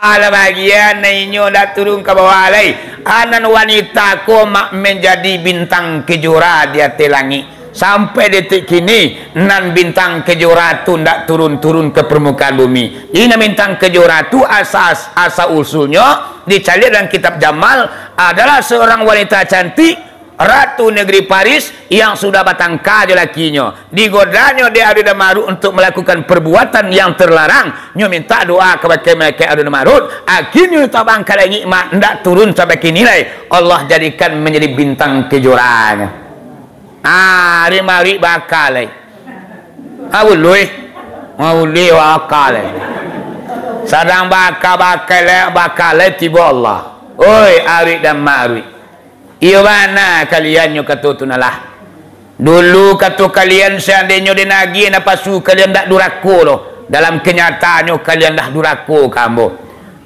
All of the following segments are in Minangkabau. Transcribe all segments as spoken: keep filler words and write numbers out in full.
Alah bagian, nan inyo ndak turun ka bawah lai. Anan wanita ko mak manjadi bintang kejora di ateh langik. Sampai detik kini, nan bintang kejora tu ndak turun-turun ka parmukaan bumi. Jadi, nan bintang kejora tu asas, asal usulnyo dicaliak dalam kitab Jamal, adalah seorang wanita cantik, ratu negeri Paris yang sudah batangka jo lakinyo. Digodanyo dek Arut dan Marut untuk melakukan perbuatan yang terlarang. Nyo minta doa kabake malaikat Arut dan Marut, akhirnyo tabang ka langik mak, ndak turun sampai kini lai. Allah jadikan manjadi bintang kejoranyo. Ah, ari marik baka lai. Ah, ului. Ah, ului baka lai. Sadang baka-baka lai, baka lai tibo Allah. Oi, Arut dan Marut. Iyo bana kalian nyo kato tu nah lah. Dulu kato kalian, seandainyo den agiah napasu kalian dak durako lo, dalam kenyataannyo kalian lah durako ka ambo.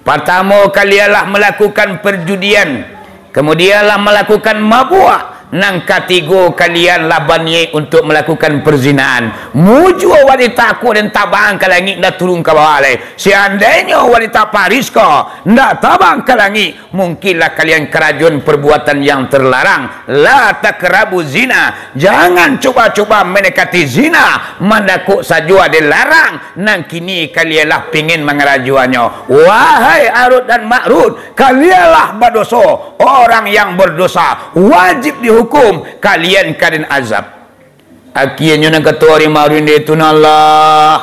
Partamo, kalian lah malakukan perjudian, kamudian lah malakukan mabuak, nan katigo, kalian lah baniaik untuak malakukan perzinahan. Mujua wanita ko den tabang ka langik, ndak turun ka bawah lai. Seandainyo wanita Paris ko ndak tabang ka langik, mungkinlah kalian karajoan perbuatan yang terlarang. La taqrabu zina, jangan cuba-cuba mendekati zina, mandakok sajo ado larang, nan kini kalian lah pingin mangarajoannyo. Wahai Arut dan Marut, kalianlah badoso, orang yang berdosa, wajib dihukum, kalian ka den azab. Akienyo nan kato ari maruin dek tu nah lah.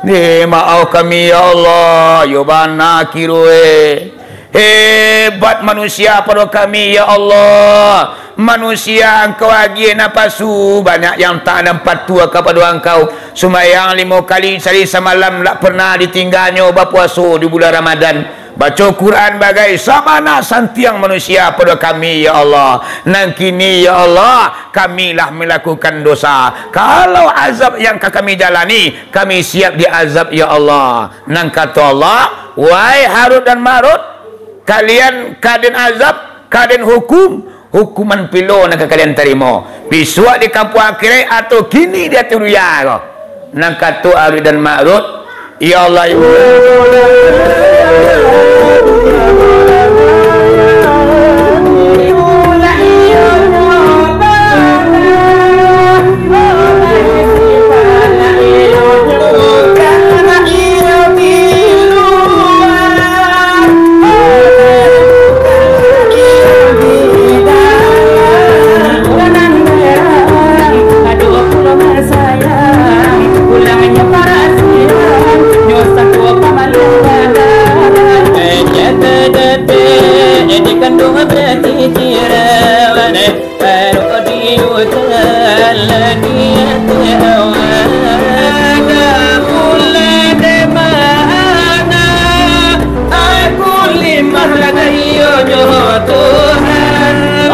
Eh, maaf kami, ya Allah. Yo bana kiro, eh. Hebat manusia pado kami, ya Allah. Manusia Engkau agiah napasu, banyak yang taat dan patuah kapado Engkau. Sumbayang limo kali sahari samalam, dak pernah ditingganyo bapuaso di bulan Ramadan. Baco Quran bagai sabana santiang manusia pado kami, ya Allah. Nan kini, ya Allah, kami lah malakukan dosa. Kalau azab yang ka kami jalani, kami siap diazab, ya Allah. Nan kato Allah, wahai Harut dan Marut, kalian ka den azab, ka den hukum, hukuman pilo nan ka kalian tarimo, bisuak di kampuang akhirat atau kini di ateh dunia ko. Nan kato Harut dan Marut, ya Allah, ya Allah.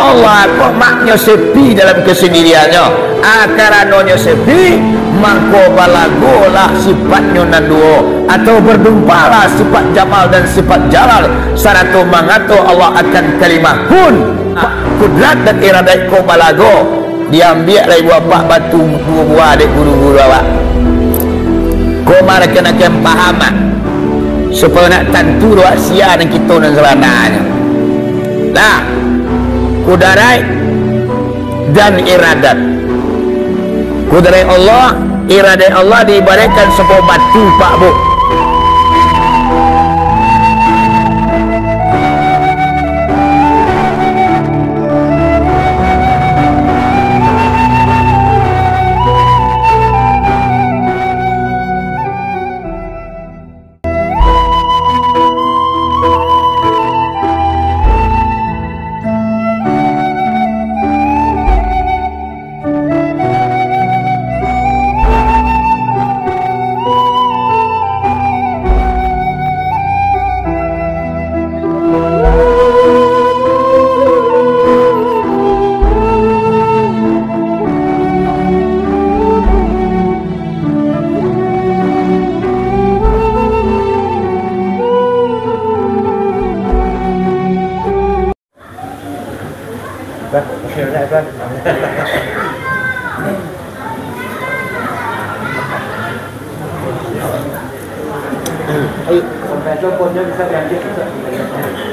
Allah, kok maknyo sepi dalam kesendiriannyo? Ah, karanonyo sepi, mangko balagolah sifatnyo nan duo, atau berdumpalah sifat Jamal dan sifat Jalal, sarato mangato Allah akan kalimah kun. Kudrat dan iradat ko balago. Diambiak lai buah apak batu duo buah dek guru-guru awak. Ko marakan-akan pahaman, supayo nak tantu doa sia nan kito nan sabananyo. Nah, kudaraik dan iradat. Kudaraik Allah, iradat Allah diibaratkan sabuah batu, Pak, Bu.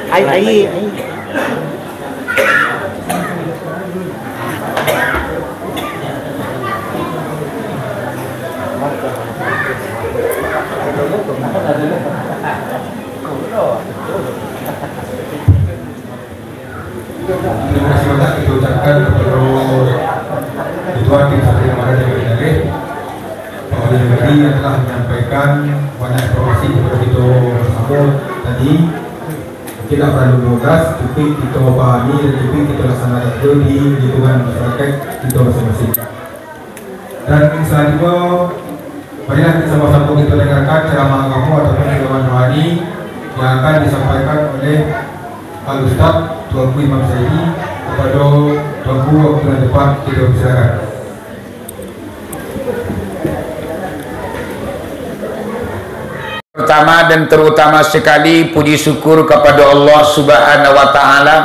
Ai, ai, ai. Terima kasih banyak kita ucapkan kepada Ketua Tim Satria Marga Daya Kendali, Pak Wali Negeri, yang telah menyampaikan banyak informasi kepada kita bersama tadi. Mungkin tak terlalu lugas, tapi kita pahami dan juga kita laksanakan juga di lingkungan masyarakat kita masing-masing. Dan selanjutnya, marilah kita sama-sama kita dengarkan ceramah agama ataupun ceramah rohani yang akan disampaikan oleh Al-Ustaz Tuanku Imam Saidi. Kepada Tuanku, waktu dan tempat kita persilakan. Pertama dan terutama sekali, puji syukur kepada Allah Subhanahu wa Ta'ala,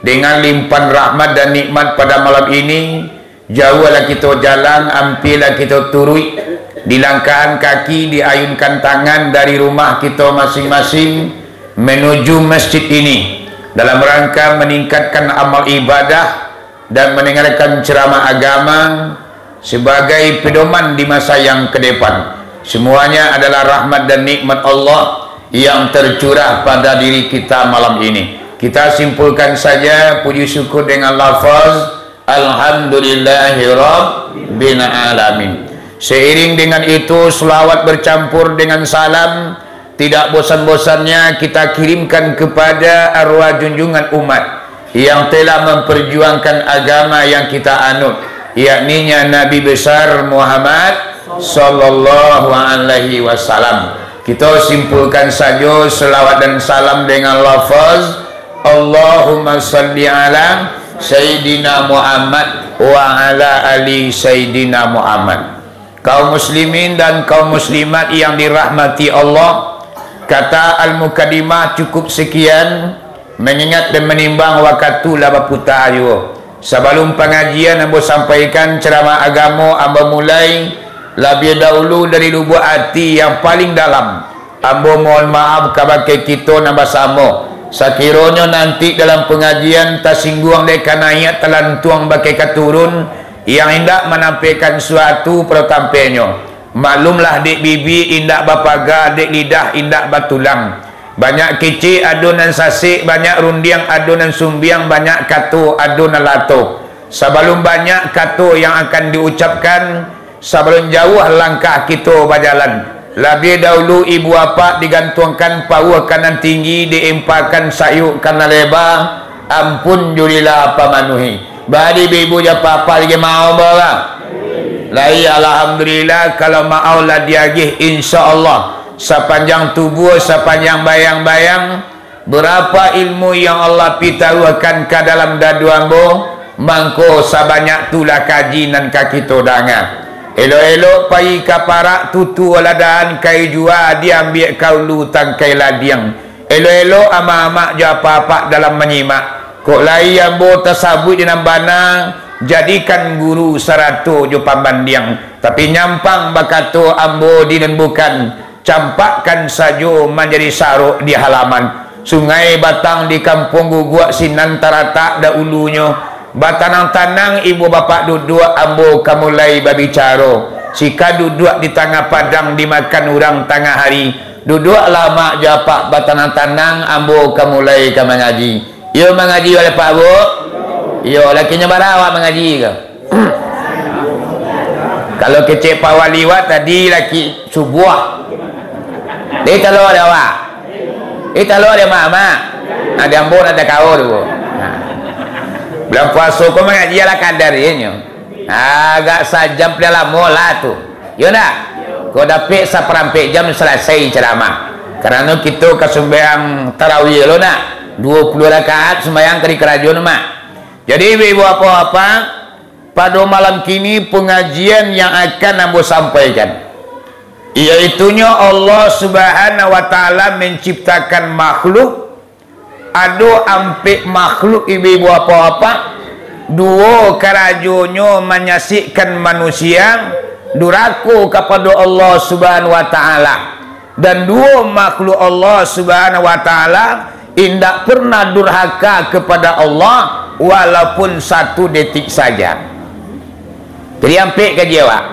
dengan limpahan rahmat dan nikmat pada malam ini, jauhlah kita jalan, ampehlah kita turuik, dilangkahkan kaki, diayunkan tangan dari rumah kita masing-masing menuju masjid ini, dalam rangka meningkatkan amal ibadah dan mendengarkan ceramah agama sebagai pedoman di masa yang ke depan. Semuanya adalah rahmat dan nikmat Allah yang tercurah pada diri kita malam ini. Kita simpulkan saja puji syukur dengan lafaz, "Alhamdulillahirabbil alamin." Seiring dengan itu, selawat bercampur dengan salam tidak bosan-bosannya kita kirimkan kepada arwah junjungan umat yang telah memperjuangkan agama yang kita anut, yakninya Nabi Besar Muhammad sallallahu alaihi wasallam. Kita simpulkan saja selawat dan salam dengan lafaz, "Allahumma salli ala Sayyidina Muhammad wa ala ali Sayyidina Muhammad." Kaum muslimin dan kaum muslimat yang dirahmati Allah, kata al-mukadimah cukup sekian, mengingat dan menimbang wakatu lah baputa juo. Sabalum pangajian ambo sampaikan ceramah agamo, ambo mulai labiah dahulu dari lubuak ati yang paling dalam. Ambo mohon maaf kabake kito nan basamo, sakironyo nanti dalam pangajian tasingguang dek ka naiak talantuang bakeh ka turun, yang indak manampaikan suatu pado tampenyo. Maklumlah, dek bibia indak bapaga, dek lidah indak batulang. Banyak kecek ado nan sasek, banyak rundiang ado nan sumbiang, banyak kato ado nan lato. Sabalum banyak kato yang akan diucapkan, sabalum jauah langkah kito bajalan, labiah dahulu ibu apak digantuangkan pauah ka nan tinggi, diimpakan sayuk ka nan leba, ampun jo lila pamanuhi. Bari ibu-ibu jo apak-apak lagi mau ba lah. Lai, alhamdulillah, kalau maaf lah diagih, insya Allah, sapanjang tubuah, sapanjang bayang-bayang, berapa ilmu yang Allah pitaruahkan ka dalam dadu ambo, mangko sabanyak tu lah kaji nan ka kito danga. Elok-elok pai ka parak, tutu alah dahan kai jua, diambiak ka ulu tangkai ladiang. Elok-elok amak-amak jo apak-apak dalam manyimak. Kok lai ambo tasabuik di nan bana, jadikan guru sarato jo pambandiang. Tapi nyampang bakato ambo di nan bukan, campakkan sajo manjadi sarok di halaman. Sungai Batang di Kampuang Guguak sinan taratak dahulunyo. Batanang-tanang ibu bapak duduak, ambo ka mulai babicaro. Sika duduak di tangah padang dimakan urang tangah hari. Duduaklah mak jo apak batanang-tanang, ambo ka mulai ka mangaji. Iyo mangaji wak lai pak, Bu? Iyo, lakinyo bara awak mangaji ko? Kalau kecek Pak Wali wak tadi laki subuah. Di talo ado awak? Di talo ado mak-mak? Nah, di ambo nak dakao tu, Bu. Nah. Bulan puaso ko mangaji ala kadar inyo. Agak sajam paliang lamo lah tu. Yo ndak? Kok dapek saparampek jam salasai ceramah. Karano kito ka sumbayang tarawih lo nak. Duo puluah rakaat sumbayang ka di karajo tu, Mak. Jadi, ibu-ibu, apak-apak, pado malam kini pangajian yang akan ambo sampaikan, yaitunyo Allah Subhanahu wa Ta'ala menciptakan makhluk. Ado ampek makhluk, ibu-ibu, apak-apak, duo karajonyo manyasikkan manusia durako kapado Allah Subhanahu wa Ta'ala. Dan duo makhluk Allah Subhanahu wa Ta'ala indak pernah durhaka kepada Allah, walaupun satu detik saja. Jadi, ampek kaji awak.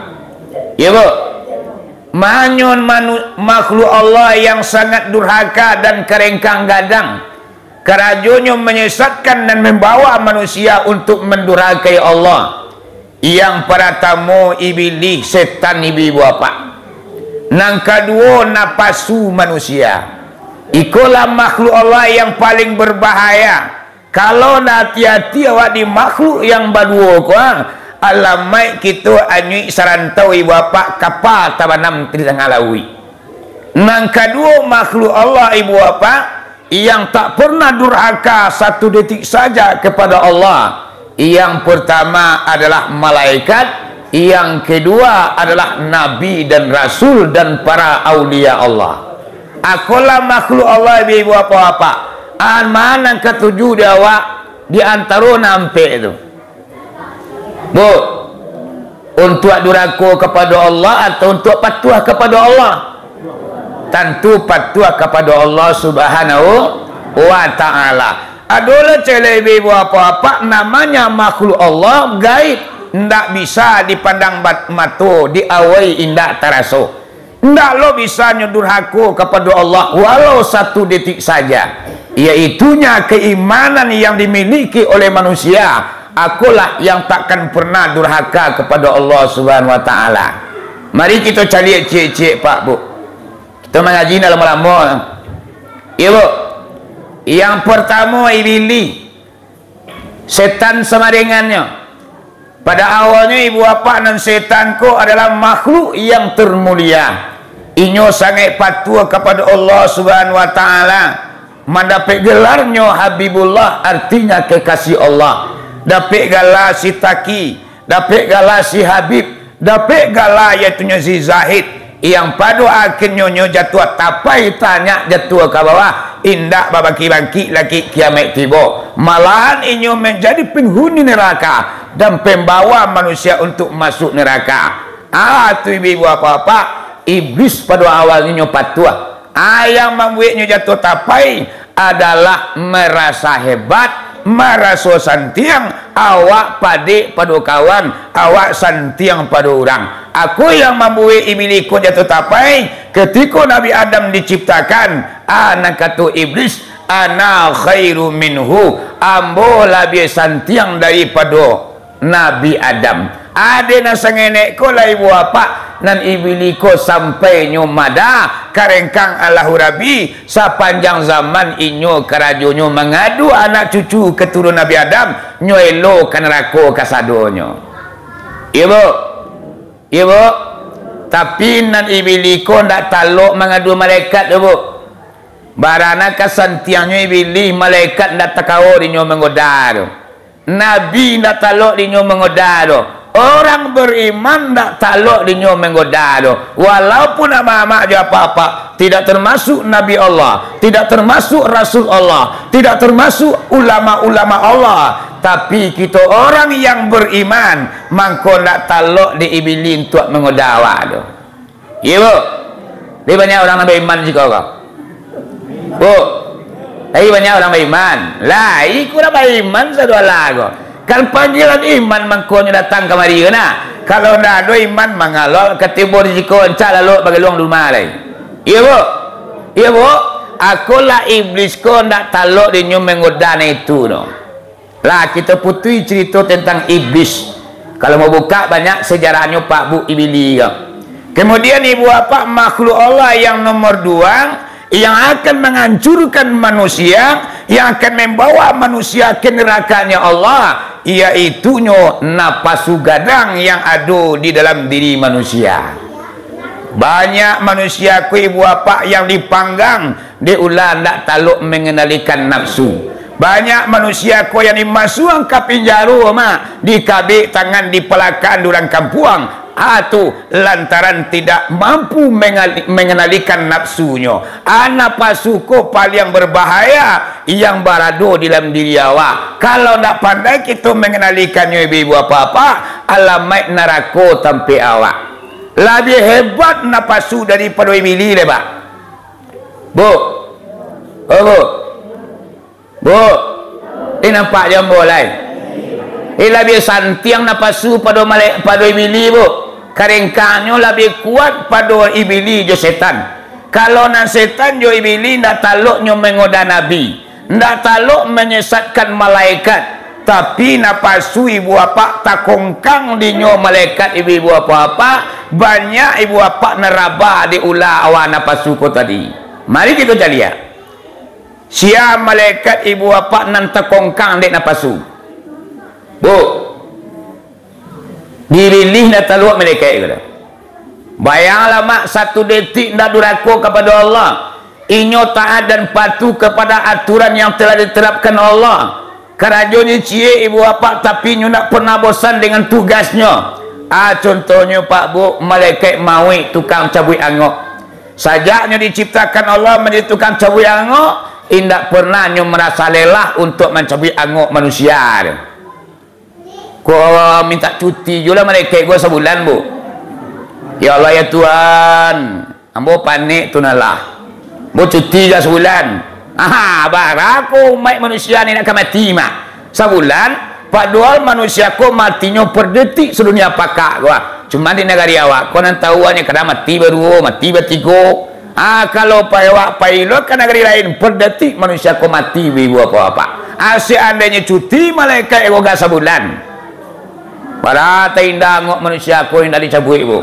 Ya, Bu? Manyon manu-, makhluk Allah yang sangat durhaka dan karengkang gadang. Karajonyo menyesatkan dan membawa manusia untuk mendurhakai Allah. Yang paratamo, Ibilih, setan, ibu-ibu apak. Nan kaduo, napasu manusia. Ikolah makhluk Allah yang paling berbahaya. Kalau ndak ati-ati awak di makhluk yang baduo ko, ah, alamaik kito anyuik sarantau, ibu apak, kapa tabanam di tangah lauik. Nan kaduo, makhluk Allah, ibu apak, yang tak pernah durhaka satu detik saja kepada Allah. Yang pertama adalah malaikat, yang kedua adalah nabi dan rasul dan para aulia Allah. Akolah makhluk Allah, ibu-ibu, apak-apak. An ma nan katuju di awak di antaro nan ampek tu? Bu, untuak durhaka kapado Allah atau untuak patuah kapado Allah? Tantu patuah kapado Allah Subhanahu wa Ta'ala. Adolah, celek ibu-ibu, apak-apak, namanya makhluk Allah gaib, ndak bisa dipandang bat-, mato, diawai indak taraso. Ndak lo bisa nyo durhaka kapado Allah walau satu detik saja, yaitunya keimanan yang dimiliki oleh manusia, akolah yang takkan pernah durhaka kapado Allah Subhanahu wa Ta'ala. Mari kito caliak ciek-ciek, Pak, Bu. Kito mangaji ndak lamo-lamo. Iyo, Bu. Yang pertamo, Ibilih. Setan samarengannyo. Pada awalnyo, ibu apak, nan setan ko adalah makhluk yang termulia. Inyo sangaik patuah kapado Allah Subhanahu wa Ta'ala. Mandapek gelarnyo Habibullah, artinya kekasih Allah. Dapek gala si Taki, dapek gala si Habib, dapek gala, yaitunyo si Zahid, yang pado akhirnyo nyo jatuah tapai, tanyak jatuah ka bawah, indak babangkik-bangkik lai kiamaik tibo. Malahan inyo manjadi penghuni neraka dan pembawa manusia untuk masuk neraka. Ah, tu ibu-ibu, apak-apak, Iblis pado awalnyo patuah. Ah, yang mambueknyo jatuah tapai adalah marasa hebat, maraso santiang, awak padek pado kawan, awak santiang pado urang. Ako yang mambuek Ibilih ko jatuah tapai, katiko Nabi Adam diciptakan, ah, nan kato Iblis, "Ana khairu minhu, ambo labiah santiang daripado Nabi Adam." Ade nan sangenek ko lai, ibu apak, nan Ibilih ko sampai nyo madah, karengkang alah urabi, sapanjang zaman inyo karajonyo mangadu anak cucu keturunan Nabi Adam, nyo elo ka narako kasadonyo. Iyo, Bu? Iyo, Bu? Tapi nan Ibilih ko ndak talok mangadu malaikat tu, Bu. Barana ka santiangnyo Ibilih, malaikat ndak takawa dinyo manggoda tu. Nabi ndak talok dinyo manggoda doh. Urang bariman ndak talok dinyo manggoda doh. Walaupun amak-amak jo apak-apak, tidak termasuk Nabi Allah, tidak termasuk Rasul Allah, tidak termasuk ulama-ulama Allah, tapi kito urang yang bariman, mangko ndak talok dek Ibilih untuak manggoda awak doh. Iyo, Bu? Lai banyak urang nan baiman siko ko? Bu? Lai banyak urang baiman? Lai, kok urang baiman sado alah ko. Kan panggilan iman mangkonyo datang kamari ko nah. Kalau ndak ado iman, manga lo ka tibo di siko, rancak lalok bagaluang di rumah lai. Iyo, Bu? Iyo, Bu? Akolah Iblis ko ndak talok dinyo manggoda nan itu doh. Lah, kito putuih carito tentang Iblis. Kalau mau buka, banyak sejarahnyo, Pak, Bu, Ibilih ko. Kemudian, ibu apak, makhluk Allah yang nomor dua, yang akan menghancurkan manusia, yang akan membawa manusia ke nerakanya Allah, yaitunyo napasu gadang yang ado di dalam diri manusia. Banyak manusia ko, ibu apak, yang dipanggang dek ulah ndak talok mengendalikan nafsu. Banyak manusia ko yang dimasuang ka pinjaro, mak, dikabek tangan, dipalakan di urang kampuang. Ah, tu lantaran tidak mampu mengali-, mengendalikan nafsunyo. Ah, napasu ko paliang berbahaya yang barado di dalam diri awak. Kalau ndak pandai kito mengendalikanyo, ibu-ibu, apak-apak, alamaik narako tampek awak. Labiah hebat napasu daripado Ibilih lai, Pak. Bu. Oh, Bu. Bu. Eh, nampak jo ambo lai. Eh, labiah santiang napasu pado malai-, pado Ibili, Bu. Karengkanyo labiah kuat pado Ibili jo setan. Kalau nan setan jo Ibili ndak talok nyo mangoda Nabi, ndak talok manyesatkan malaikat, tapi napasu ibu apak takongkang dinyo malaikat ibu-ibu apak-apak, banyak ibu apak naraba dek ulah awak napasu ko tadi. Mari kito caliak. Sia malaikat ibu apak nan takongkang dek napasu? Bu, dibilih ndak talok malaikat ko. Bayanglah, Mak, satu detik ndak durako kapado Allah. Inyo taat dan patuh kapado aturan yang telah diterapkan Allah. Karajonyo ciek ibu apak, tapi inyo ndak pernah bosan dengan tugasnyo. Ah, contohnyo, Pak, Bu, malaikat mauik tukang cabuik angok. Sajaknyo diciptakan Allah manjadi tukang cabuik angok, indak pernah nyo marasa lelah untuak mancabuik angok manusia tu. Ko mintak cuti juo lah malaikat ko sabulan, Bu. Ya Allah, ya Tuhan, ambo panek tu nah lah. Ambo cuti juo sabulan. Aha, bara ko umaik manusia ni nak ka mati, Mak? Sabulan, padohal manusia ko matinyo per detik sadunia pakak ko, ah. Cuman di nagari awak ko nan tahu hanyo kadang mati baduo, mati batigo. Ah, kalau pai awak pai lo ka nagari lain, per detik manusia ko mati, ibu apak-apak. Ah, seandainyo cuti malaikat ko ga sabulan. Bara taindak angok manusia ko indak dicabuik, Bu.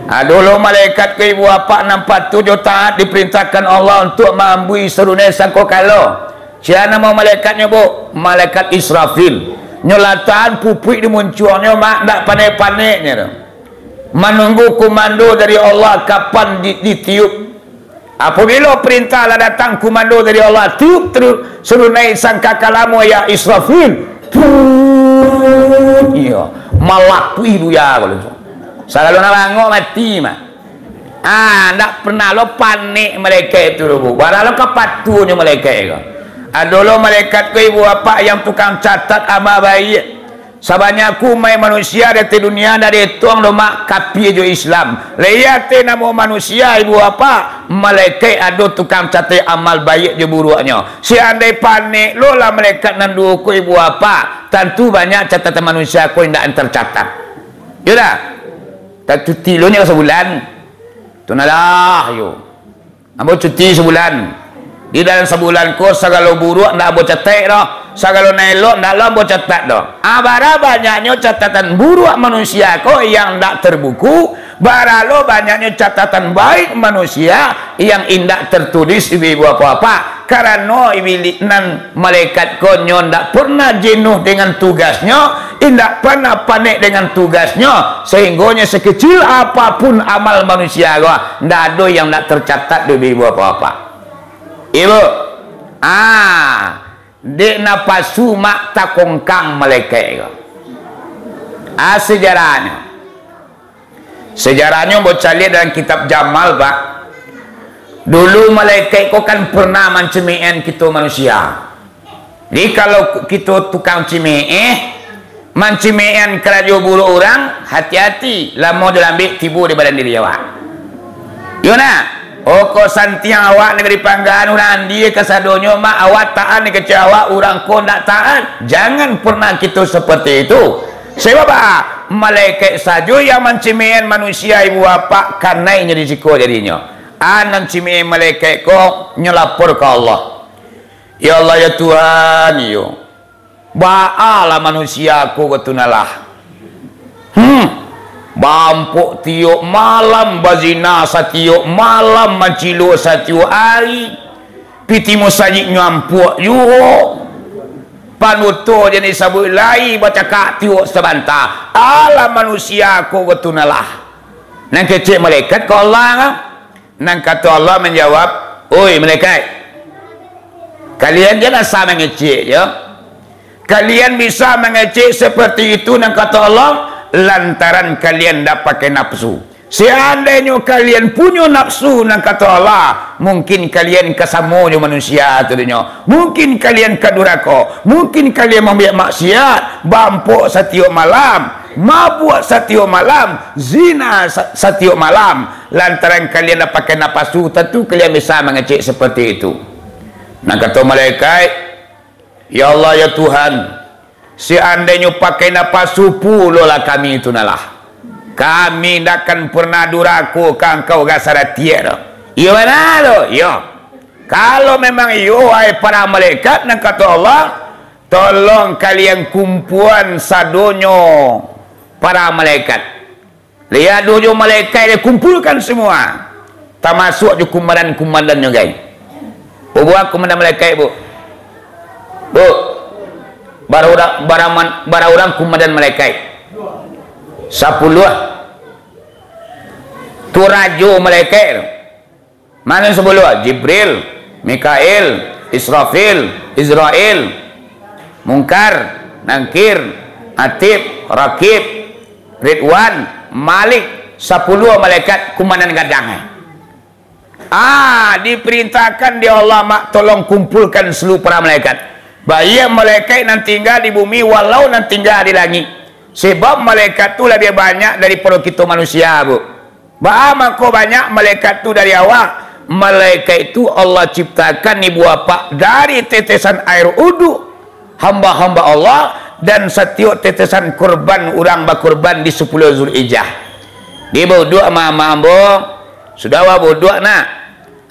Ado lo malaikat ko ibu apak nan patuh jo taat diperintahkan Allah untuak maambuih sarunai sangkokalo. Sia namo malaikatnyo, Bu? Malaikat Israfil. Nyo lah tahan pupuik di muncuangnyo, Mak, ndak panek-paneknyo tu. Manunggu komando dari Allah kapan di-, ditiup. Apabila perintah lah datang, komando dari Allah, tiup teru-, sarunai sangkakala, ya Israfil. Puuup. Iyo, malakui buya ko. Sagalo nan bangok mati mah. Ah, ndak pernah lo panek malaikat tu, Bu. Bara lo kapatuahnyo malaikat ko. Ado lo malaikat ko, ibu apak, yang tukang catat amal baiak. Sabanyak umaik manusia di ateh dunia ndak dietong doh, Mak, kapia jo Islam. Lai ateh namo manusia, ibu apak, malaikat ado tukang catat amal baiak jo buruaknyo. Seandai panek lo lah malaikat nan duo ko, ibu apak, tantu banyak catatan manusia ko indak tercatat. Yo dak? Tak cuti lo nyo sabulan. Tu nah lah yo. Ambo cuti sabulan. Di dalam sabulan ko, sagalo buruak ndak ambo catek doh. Sagalo nan elok ndak lo ambo catat doh. Ah, bara banyaknyo catatan buruak manusia ko yang ndak terbuku, bara lo banyaknyo catatan baik manusia yang indak tertulis di buku apo-apo. Karano Iblis nan malaikat ko nyo ndak pernah jenuh dengan tugasnyo, indak pernah panek dengan tugasnyo, sahinggonyo sakecil apapun amal manusia ko, ndak ado yang ndak tercatat di buku apo-apo. Ibu, ah, dek napasu, Mak, takongkang malaikat ko. Ah, sejarahnyo. Sejarahnyo, ambo caliak dalam kitab Jamal, Pak. Dulu malaikat ko kan pernah mancimik-an kito manusia. Jadi, kalau kito tukang cimik-an, mancimik-an karajo buruak urang, hati-hati, lamo jo lambek tibo di badan diri awak. Yo nah, oko santiang awak nagari Panggaan, urang Andia kasadonyo, Mak, awak taat nagari awak, urang ko ndak taat. Jangan pernah kito seperti itu. Sebab, ah, malaikat sajo yang mancimik-an manusia, ibu apak, kanai nyo risiko jadinyo. Ah, nan cimik-an malaikat ko, nyo lapor ka Allah. Ya Allah, ya Tuhan, iyo. Baa lah manusia ko, ko tu nah lah. Hmm. Baampok tiok malam, bazina satiok malam, mancilok satiok ari. Pitih musajiknyo ampuak juo. Panutuik jan disabuik lai, bacakak tiok sabanta. Alah manusia ko, ko tu nah lah. Nan kecek malaikat ka Allah, kan? Nan kato Allah manjawab, "Oi malaikat, kalian jan asa mangecek jo. Kalian bisa mangecek seperti itu," nan kato Allah, "lantaran kalian ndak pakai nafsu. Seandainyo kalian punyo nafsu," nan kato Allah, "mungkin kalian ka samo jo manusia tu dinyo. Mungkin kalian ka durako, mungkin kalian mambuek maksiat, baampok satiok malam." Mabuak satiok malam, zina sa-, satiok malam, lantaran kalian lah pakai napasu, tantu kalian bisa mangecek seperti itu. Nan kato malaikat, "Ya Allah, ya Tuhan, seandainyo pakai napasu pulolah kami tu nah lah, kami ndak akan pernah durako ka Angkau rasa datiak doh." "Iyo bana tu?" "Iyo." "Kalau memang iyo, wahai para malaikat," nan kato Allah, "tolong kalian kumpuan sadonyo para malaikat." Lihat dulu jo malaikat, dia kumpulkan semua. Tamasuak jo kumandan-kumandannyo, gai. Bubuak kumandan malaikat, Bu. Bu. Bara urang, bara man-, bara urang kumandan malaikat? Sapuluah. Tu rajo malaikat tu. Mano sapuluah? Jibril, Mikail, Israfil, Izrail, Mungkar, Nangkir, Atid, Rakib, Ridwan, Malik, sapuluah malaikat kumandan gadang. Ah, diperintahkan dek Allah, mak, tolong kumpulkan seluruh para malaikat. Baiak malaikat nan tingga di bumi, walau nan tingga di langik. Sebab malaikat tu labiah banyak daripado kito manusia, Bu. Baa mangko banyak malaikat tu dari awak? Malaikat tu Allah ciptakan, Ibu Bapak, dari tetesan air uduk hamba-hamba Allah, dan satiok tetesan kurban urang bakurban di sapuluah Zulhijjah. Di bauduak, ama-ama ambo, sudah awak bauduak nak?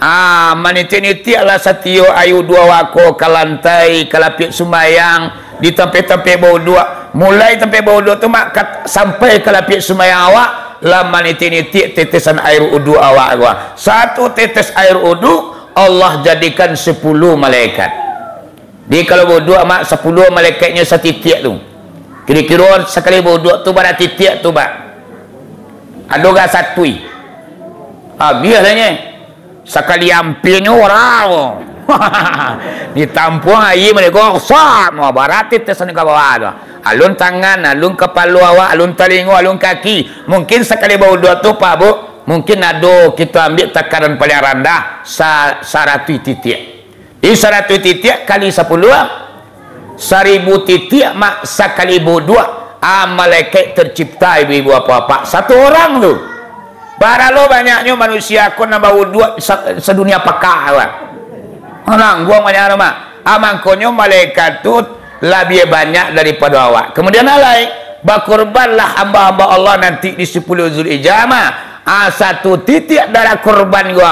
Ah, manitik-nitik lah satiok air uduk awak ko ka lantai, ka lapiak sumbayang, di tampek-tampek bauduak. Mulai tampek bauduak tu, mak, ka, sampai ka lapiak sumbayang awak, lah manitik-nitik tetesan air uduk awak ko. Satu tetes air uduk, Allah jadikan sapuluah malaikat. Jadi, kalau bauduak, mak, sapuluah malaikatnyo satitiak tu. Kiro-kiro sakali bauduak tu bara titiak tu, mak? Ado ga satui? Abiah lah nyo. Sakali ampianyo urang. Ditampuang aia malaikat, sat, wah, bara tetesan ka bawah tu. Alun tangan, alun kapalo awak, alun talingo, alun kaki. Mungkin sakali bauduak tu, Pak, Bu, mungkin ado kito ambiak takaran paling randah, sa-, saratuih titiak. Di saratuih titiak kali sapuluah, saribu titiak, mak, sakali bauduak, ah, malaikat tercipta, ibu-ibu, apak-apak, satu orang tu. Bara lo banyaknyo manusia ko nan bauduak sa-, sadunia pakak, wah. Nangguang banyak tu, mak. Ah, mangkonyo malaikat tu labiah banyak daripado awak. Kemudian alai, bakurbanlah hamba-hamba Allah nanti di sapuluah Zulhijjah, mah. Ah, satu titiak darah kurban ko,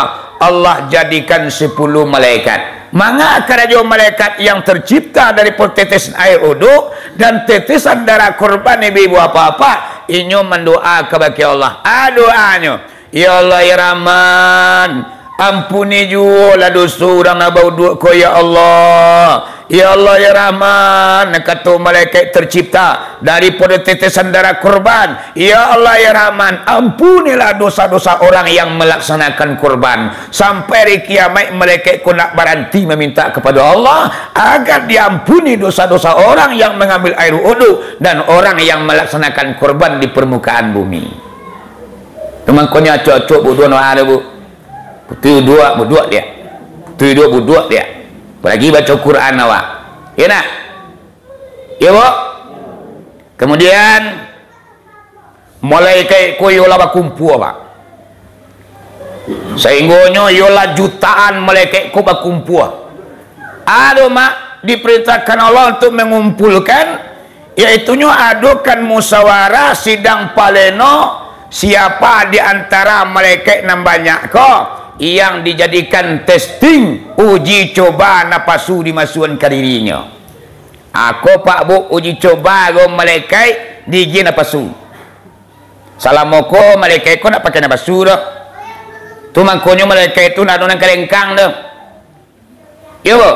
Allah jadikan sapuluah malaikat. Manga karajo malaikat yang tercipta dari tetesan air uduk dan tetesan darah kurban, ibu-ibu, apak-apak, inyo mandoa kabake Allah. Ah, doanyo, "Ya Allah, ya Rahman, ampuni juolah doso urang nan bauduak ko, ya Allah. Ya Allah, ya Rahman," kato malaikat tercipta daripado tetesan darah kurban. "Ya Allah, ya Rahman, ampunilah dosa-dosa orang yang melaksanakan kurban." Sampai hari kiamaik, malaikat ko ndak baranti maminta kapado Allah agar diampuni dosa-dosa orang yang mangambil air uduk dan orang yang melaksanakan kurban di permukaan bumi. Tu mangkonyo acok-acok bauduak no ado, Bu. Putuih uduak, bauduak liak. Putuih uduak, bauduak liak. Apalagi baco Quran awak. Iyo ndak? Iyo, Bu? Kemudian, malaikat ko iyo lah bakumpua, Pak. Sainggonyo iyo lah jutaan malaikat ko bakumpua. Ado, mak, diperintahkan Allah untuk mangumpulkan, yaitunyo adokan musyawarah, sidang paleno, siapa di antara malaikat nan banyak ko yang dijadikan testing, uji coba napasu dimasuakan ka dirinyo. Ako, Pak, Bu, uji coba ko malaikat diigian napasu. Salamo ko malaikat ko ndak pakai napasu doh. Tu mangkonyo malaikat tu ndak ado nan ka lengkang doh. Iyo, Bu.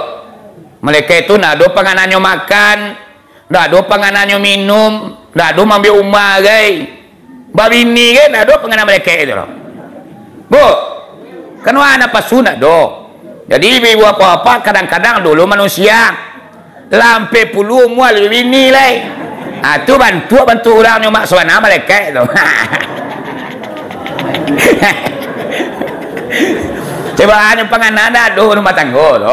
Malaikat tu ndak ado pangananyo makan, ndak ado pangananyo minum, ndak ado mambiak umah gai. Babini gai ndak ado panganan malaikat tu doh. Bu, kan wah napasu ndak ado. Jadi, ibu-ibu, apak-apak, kadang-kadang dulu manusia lah ampia puluah umua lalu bini lai. Ah, tu bantuak-bantuak urang nyo, mak, sabana malaikat tu. Cubo anyo panganan dah ado rumah tanggo tu.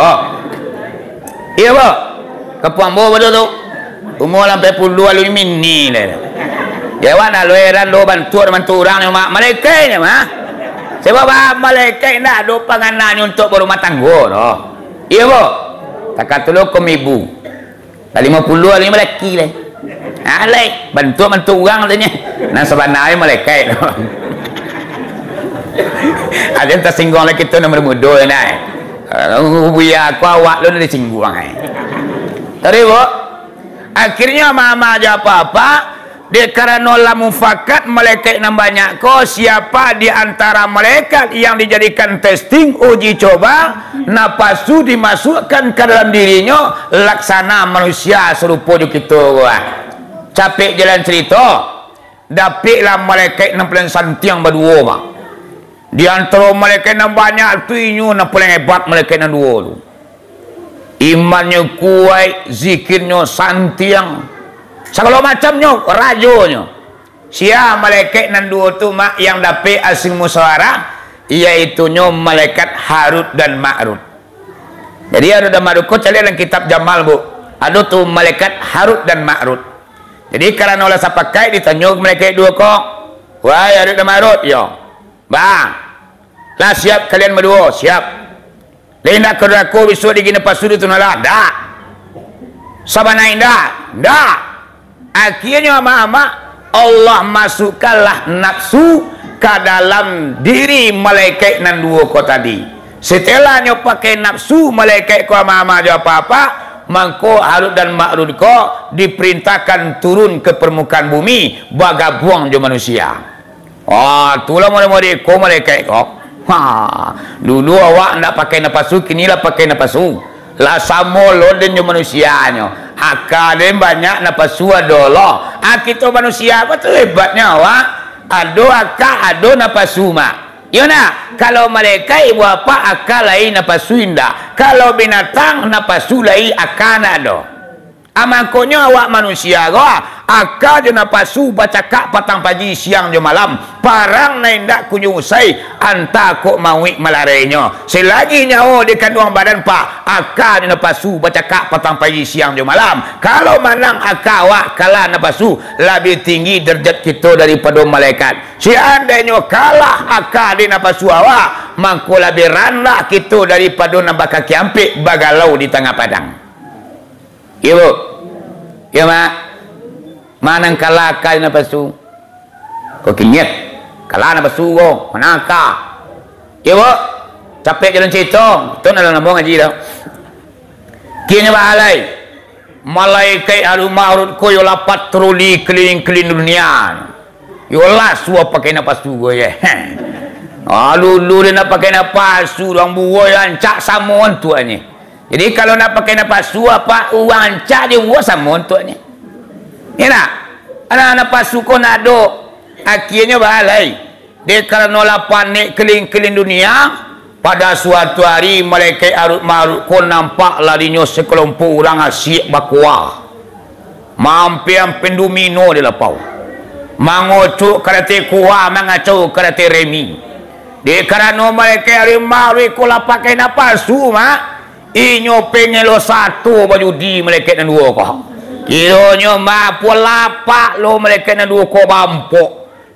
Iyo, Bu. Kapuang ambo pado tu. Umua lah ampia puluah lalu bini lai. Yo, awak ndak lo heran lo bantuak-bantuak urang nyo, Mak. Malekaik nyo, Mak. Sabab, ah, malekaik ndak ado pangananyo untuak barumah tanggo doh. Iyo, Bu? Takatulo kaum ibu. Lah limo puluah, lah limo laki lai. Ah, lai. Bantuak-bantuak urang tu nyo. Nan sabananyo malekaik tu. Aden tasingguang lai kito nan mudo-mudo, nah. Ah, buya ko awak lo nan disingguang, eh. Tadi, Bu? Akhirnyo, ama-ama jo apak-apak, dek karano lah mufakat malekaik nan banyak ko, siapa di antara malaikat yang dijadikan testing, uji coba, napasu dimasukkan ka dalam dirinyo, laksana manusia sarupo jo kito ko, ah. Capek jalan carito, dapeklah malekaik nan paling santiang baduo, Mak. Di antaro malekaik nan banyak tu, inyo nan paling hebat malekaik nan duo tu. Imannyo kuaik, zikirnyo santiang, sagalo macamnyo rajonyo. Sia malekaik nan duo tu, Mak, yang dapek hasil musyawarah, yaitunyo malaikat Harut dan Marut. Jadi, Harut dan Marut ko caliak dalam kitab Jamal, Bu. Ado tu malaikat Harut dan Marut. Jadi, karano lah sapakaik, ditanyo malekaik duo ko, "Wahai Harut dan Marut, yo, baa, lah siap kalian baduo?" "Siap." "Lai indak ka durako bisuak dek napasu tu?" "Ndak, ndak." "Sabana indak?" "Ndak." Akhirnyo, ama-ama, Allah masukkanlah nafsu ka dalam diri malekaik nan duo ko tadi. Setelah nyo pakai nafsu malekaik ko, ama-ama jo apak-apak, mangko Harut dan Marut ko diperintahkan turun ka parmukaan bumi, bagabuang jo manusia. Ah, tu lah model-model ko malekaik ko. Ha, dulu awak ndak pakai napasu, kini lah pakai napasu. Lah samo lo den jo manusianyo. Aka den banyak, napasu ado lo. Ah, kito manusia ko tu hebatnyo, awak. Ado aka, ado napasu, Mak. Iyo ndak? Kalau malekaik, ibu apak, aka lai, napasu indak. Kalau binatang, napasu lai, aka ndak ado. Ah, mangkonyo awak manusia ko, ah, aka jo napasu bacakak patang pagi, siang jo malam, parang nan indak kunjuang usai, antah kok mauik malarainyo. Selagi nyawo di kanduang badan, Pak, aka jo napasu bacakak patang pagi, siang jo malam. Kalau manang aka awak, kalah napasu, labiah tinggi darajat kito daripado malaikat. Seandainyo kalah aka dek napasu awak, mangko labiah randah kito daripado nan bakaki ampek bagalau di tangah padang. Iyo, Bu? Iyo, Mak? Manang kalah aka napasu. Ko kiniak, kalah napasu ko, manang aka. Iyo, Bu? Capek jalan carito, tu nan lah lamo ngaji tu. Kini baa lai. Malekaik Harut Marut ko yo lah patroli keliling-keliling dunia. Yo lah suah pakai napasu ko, yo. Alulu dia nak pakai napasu, urang buruak yo rancak samo untuaknyo. Jadi, kalau nak pakai napasu, apak, urang rancak jo buruak samo untuaknyo. Yo ndak? Alah, napasu ko ndak ado. Akhirnyo baa lai. Dek karano lah panek keliling-keliling dunia, pada suatu ari malekaik Harut Marut ko nampak lah dinyo sakalompok urang asiak bakoa. Mampia-ampia domino di lapau. Mangocok karate koa, mangacau karate remi. Dek karano malekaik Harut Marut ko lah pakai napasu, Mak. Inyo pengen lo sato bajudi malekaik nan duo ko. Kironyo, Mak, pun lapak lo malekaik nan duo ko bampok.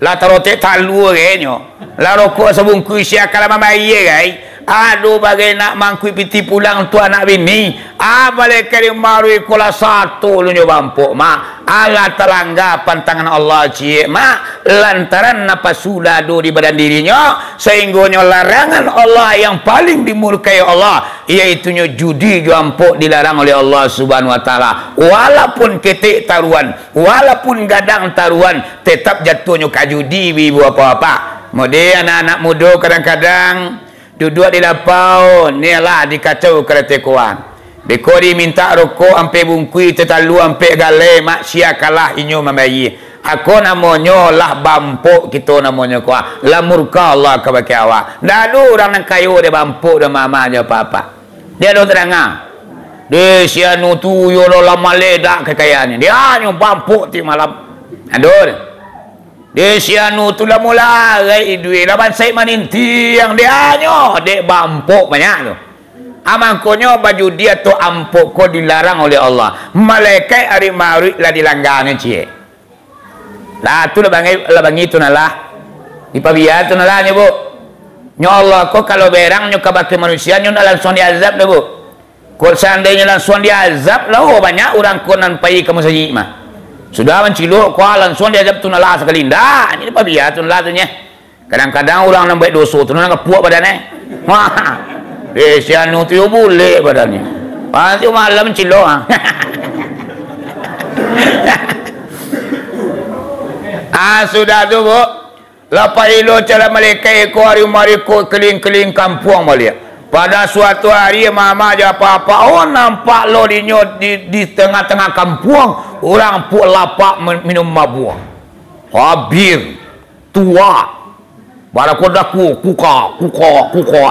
Lah tarotek talua kainyo. Lah rokok sabungkuih, sia ka lah mambayia, gai. Aduh, bagai nak mangkuik pitih pulang tu anak bini. Ah, malekaik Harut Marut ko lah sato lo nyo bampok, Mak. Alah talangga pantangan Allah ciek, Mak. Lantaran napasu lah ado di badan dirinyo, sahinggonyo larangan Allah yang paling dimurkai Allah, yaitunyo judi jo ampok dilarang oleh Allah Subhanahu Wa Taala. Walaupun ketek taruhan, walaupun gadang taruhan, tetap jatuahnyo ka judi, ibu-ibu, bapak-bapak. Mode anak-anak mudo kadang-kadang duduak di lapau, ni lah dikacau karate koa. Beko dimintak rokok ampek bungkuih, tatalu ampek galeh, mak sia kalah inyo mambayia. Ako namonyo lah bampok kito namonyo ko, ah. Lah murka Allah kabake awak. Ndak ado urang nan kayo dek bampok, dek mama jo papa. Dek ado tadanga. Dek si anu tu yo lah maledak kakayaannyo. Dek anyo bampok tiok malam. Ado dek. Dek si anu tu lah mularai iduik, lah bansaik manintiang. Dek anyo, dek bampok banyak tu. Ah, mangkonyo bajudi atau ampok ko dilarang oleh Allah. Malaikat ari maruik lah dilangganyo ciek. Lah, tu lah bangi, lah bangi tu nah lah. Dipabia tu nah lah nyo, Bu. Nyo Allah ko kalau berang nyo kabake manusia, nyo ndak lansuang diazab doh, Bu. Kok seandainyo lansuang diazab, lah, oh, banyak urang ko nan pai ka musajik mah. Sudah mancilok, ko lansuang diazab tu nah lah sakali. Ndak, nyo dipabia tu nah lah tu nyo. Kadang-kadang urang nan buek doso tu nan kapuak badan, eh. Wah. Eh, si anu tu yo bulek badannyo. Ah, tu malam cilok, ah. Ah, sudah tu, Bu. Lah pai lo caro malaikat iko ari mari ko keliling-keliling kampuang baliak. Pada suatu ari, mama jo apak-apak, oh, nampak lo dinyo di, di tangah-tangah kampuang, urang puak lapak min-, minum mabuak. Habir. Tuak. Barakodaku, kuka, kuka, kuka.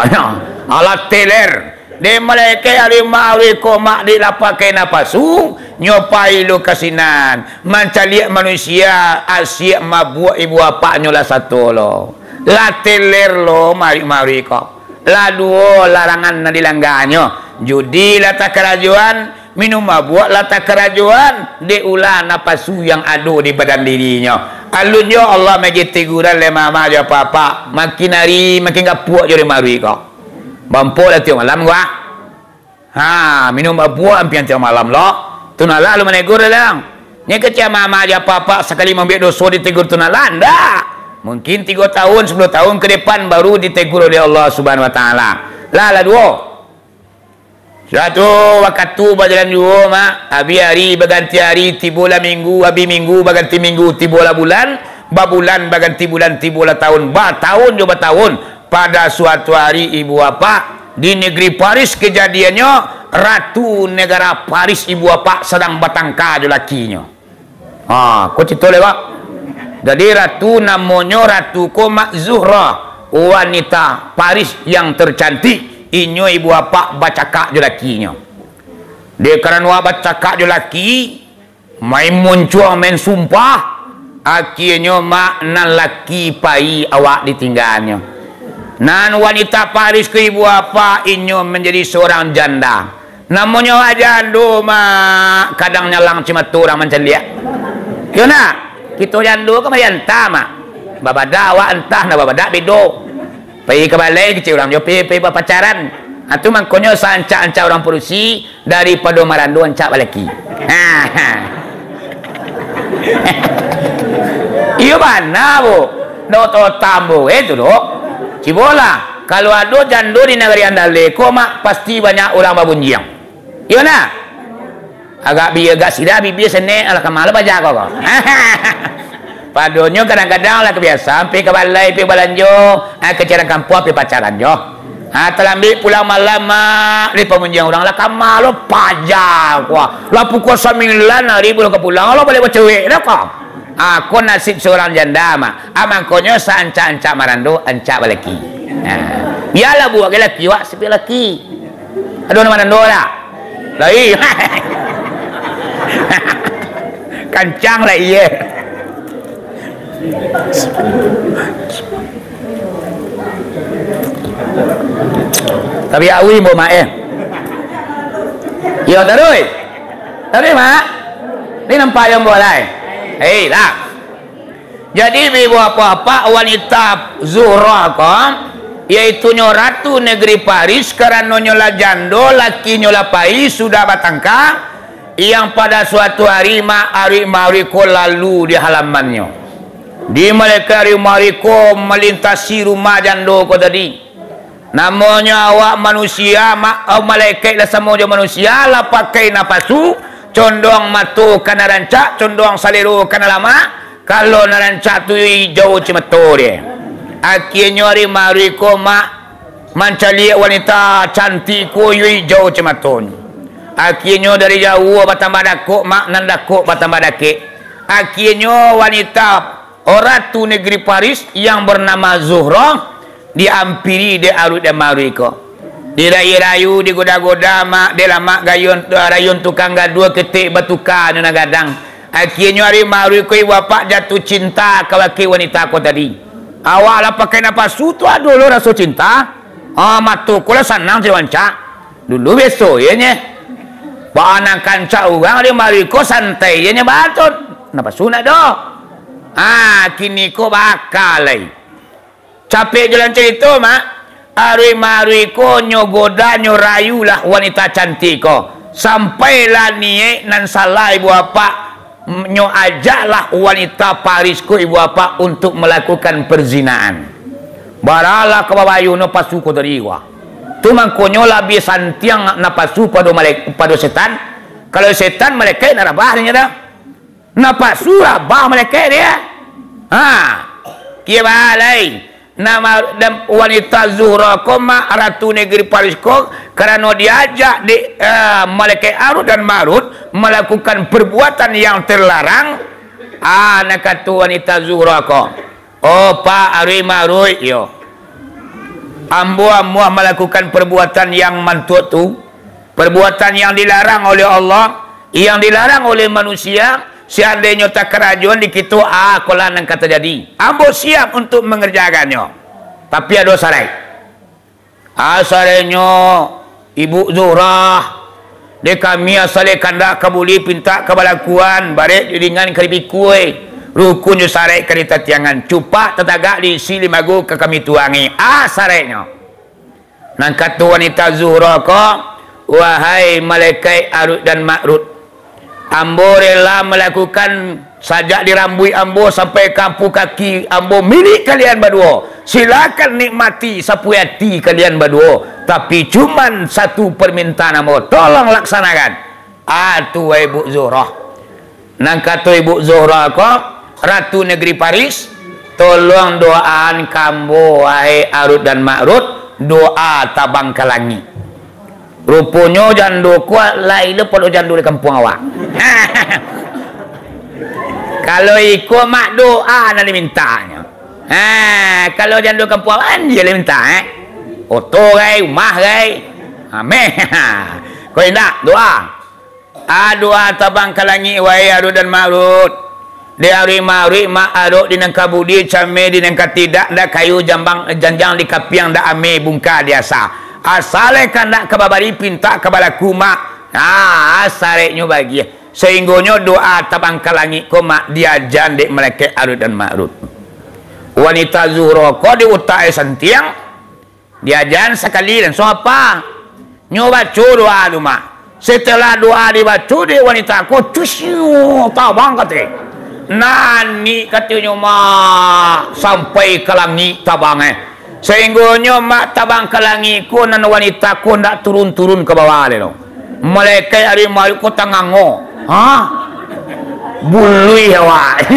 Alah teler. Dek malaikat ari mari ko mak di lapak kai napasu, nyo pai lo ka sinan. Mancaliak manusia, asiak mabuak ibu apaknyo lah sato lo. Lah teler lo mari-mari ko. Lah duo larangan nan dilangganyo. Judi lah takarajoan, minum mabuak lah takarajoan, dek ulah napasu yang ado di badan dirinyo. Alun jo Allah magi teguran leh mama jo apak-apak, makin ari makin gapuak jo di mari ko. Bampok lah tiok malam ko, ah. Ha, minum mabuak ampiang tiok malam lo. Tu nah lah lu manegur dek lang. Nyo kecek mama jo apak-apak sakali mambuek doso ditegur tu nah lah, ndak. Mungkin tigo tahun, sapuluah tahun ka depan baru ditegur oleh Allah Subhanahu Wa Taala. Lah, lah duo. Sudah tu, wakatu bajalan juo, mak. Abih ari baganti ari, tibolah minggu, abih minggu baganti minggu, tibolah bulan, babulan baganti bulan, tibolah tahun, batahun jo batahun. Pada suatu ari, ibu apak, di negeri Paris kejadiannyo, ratu negara Paris, ibu apak, sadang batangka jo lakinyo. Ha, ko carito lai, Pak. Jadi, ratu namonyo ratu ko Mak Zuhra, wanita Paris yang tercantik. Inyo ibu apak bacakak jo lakinyo. Dek karano awak bacakak jo laki, main muncuang, main sumpah, akienyo mak nan laki pai awak ditingganyo. Nan wanita Paris ko ibu apak, inyo manjadi seorang janda. Namonyo awak jando, mak, kadang nyalang cimato urang mancaliak. Iyo nak, kito jando kan mari antah, mak. Babadak awak antah, nak babadak bedo. Pai ka balai kecek urang jo pai, pai bapacaran. Ha, tu mangkonyo saancak-ancak urang padusi, daripado marando ancak balaki. Ha, ha. Iyo bana, Bu. Dok totam, Bu. Eh, tu, Dok. Cibolah. Kalau ado jando di nagari Andaleh ko, mak, pasti banyak urang babunjiang. Iyo nah. Agak bi-, agak sirah bibia senek, alah ka ma lo paja ko, ko. Padonyo kadang-kadang lah kabiasaan, pai ka balai, pai balanjo, ah, ka jiran kampuang, pai pacaran jo. Ah, talambik pulang malam, mak, di pamunjiang urang lah ka ma lo paja ko. Lah pukua sambilan ari baru ka pulang, lo baliak bacewek dah ko. Ah, ko nasib seorang janda, mak. Ah, mangkonyo saancak-ancak marando, ancak balaki. Ah, bialah buek laki wak, sapik laki. Ado nan manando lah. Lai. Kancang lah iye. Tapi awi bo mak eh. Yo, taruih. Taruih, mak. Ni nampak yo bo lai. Hei, lah. Jadi, ibu apak-apak, wanita Zuhra ko, yaitunyo ratu negeri Paris, karanonyo lah jando, lakinyo lah pai, sudah batangka, yang pada suatu ari, mak, ari-mari ko lalu di halamannyo. Di malaikat ari-mari ko malintasi rumah jando ko tadi. Namonyo awak manusia, ma-, au, malaikat lah samo jo manusia, lah pakai napasu, condong mato ka nan rancak, condong salero ka nan lamak, kalau nan rancak tu ijau cimato dek. Akienyo ari-mari ko, mak, mancaliak wanita cantik ko yo ijau cimatonyo. Akienyo dari jauah batambah dakek, mak, nan dakek batambah dakek. Akienyo wanita Oh, ratu negeri Paris yang bernama Zuhra diampiri dek aruik dan maruik ko. Dirayu-rayu, digoda-goda, mak, dek lamak gayun, rayun tukang gaduah ketek batuka nyo nan gadang. Akienyo ari maruik ko ibu apak jatuh cinta kabake wanita ko tadi. Awak lah pakai napasu tu ado lo raso cinta. Ah, mato ko lah sanang cek wancak. Dulu biaso ye nye. Baa nan kancak urang ari maruik ko santai ye nye baton. Napasu nak doh. Ah, kini ko baka lai. Capek jalan carito, Mak. Aruih-maruih ko nyo goda, nyo rayulah wanita cantik ko. Sampailah niaik nan salah, Ibu Bapak, nyo ajaklah wanita Paris ko, Ibu Bapak, untuk melakukan perzinaan. Baralah ka babayuno pasu ko tadi, wah. Tu mangkonyo labiah santiang napasu pado malek-, pado setan. Kalau setan, malekaik nak rabah dek nyo dah. Napasu rabah malekaik dek. Ha. Kiya balai. Nama, dan wanita Zuhra ko, Mak, ratu negeri Paris ko, karano diajak dek, eh, malekaik Harut dan Marut melakukan perbuatan yang terlarang. Ah, nan kato wanita Zuhra ko, "Oh, Pak, aruih-maruih, yo. Ambo amuah malakukan perbuatan yang mantuak tu, perbuatan yang dilarang oleh Allah, yang dilarang oleh manusia. Seandainyo takarajoan di kito, ah, ko lah nan ka tajadi. Ambo siap untuk mangarajokannyo. Tapi ado saraik." "Ah, saraiknyo, Ibu Zuhrah, dek kami asa lai kandak ka buliah pintak ka balakuan, barek jo ringan ka dipikua. Rukun jo saraik ka ditatiangan, cupak tatagak diisi limbago ka kami tuangi. Ah, saraiknyo." Nan kato wanita Zuhrah ko, "Wahai malekaik Harut dan Marut, ambo rela malakukan sajak di rambuik ambo sampai ka ampu kaki ambo milik kalian baduo. Silakan nikmati sapuai ati kalian baduo. Tapi cuman satu permintaan ambo, tolong laksanakan." Ah, tu, wahai Ibu Zuhrah. Nan kato Ibu Zuhrah ko, "Ratu negeri Paris, tolong doaan ka ambo, wahai Harut dan Marut, doa tabang ka langik." Ruponyo jando ko lai lo pado jando di kampuang awak. Kalau iko, Mak, doa nan dimintanyo. Ha, kalau jando kampuang awak, kan iyo lah minta, eh. Oto gai, umah gai. Ameh. Ko indak, doa. Ah, doa tabang ka langik, wahai Harut dan Marut. Dek aruih-maruih, Mak, arok di nan ka budi, cameh di nan ka tidak, ndak kayu jambang, janjang di kapiang, ndak ameh bungka di asa. Asa lai kandak ka babari, pintak ka balaku, Mak. Ah, saraiknyo bagiah. Sainggonyo doa tabang ka langik ko, Mak, diajan dek malekaik Harut dan Marut. Wanita Zuhrah ko di utak e santiang, diajan sakali, langsuang apa? Nyo baco doa tu, Mak. Setelah doa dibaco dek wanita ko, cusyu, tabang kate. Nanik katonyo, Mak, sampai ka langik tabang, eh. Sainggonyo, Mak, tabang ka langik ko, nan wanita ko ndak turun-turun ka bawah lai doh. Malekaik aruih-maruih ko tangango. Ha? Buluih awak.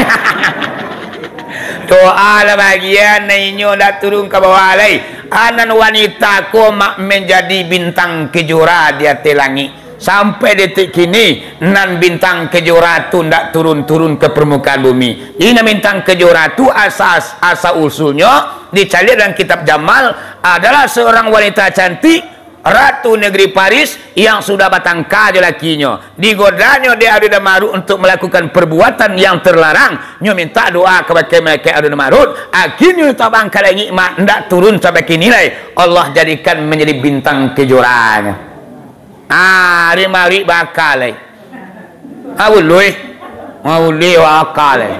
Doa lah bagian, nan inyo ndak turun ka bawah lai. Anan wanita ko, Mak, manjadi bintang kejora di ateh langik. Sampai detik kini, nan bintang kejora tu ndak turun-turun ka parmukaan bumi. Jadi, nan bintang kejora tu asa, asa usulnyo dicaliak dalam kitab Jamal adalah seorang wanita cantik, Ratu negeri Paris yang sudah batangka jo lakinyo. Digodanyo dek Harut dan Marut untuk melakukan perbuatan yang terlarang. Nyo minta doa kabake malekaik Harut dan Marut. Akhirnyo tabang ka langik, Mak, ndak turun sampai kini lai. Allah jadikan menjadi bintang kejoranyo. Ah, aruih-maruih baka lai. Ah, uluih. Ah, uluih baka lai.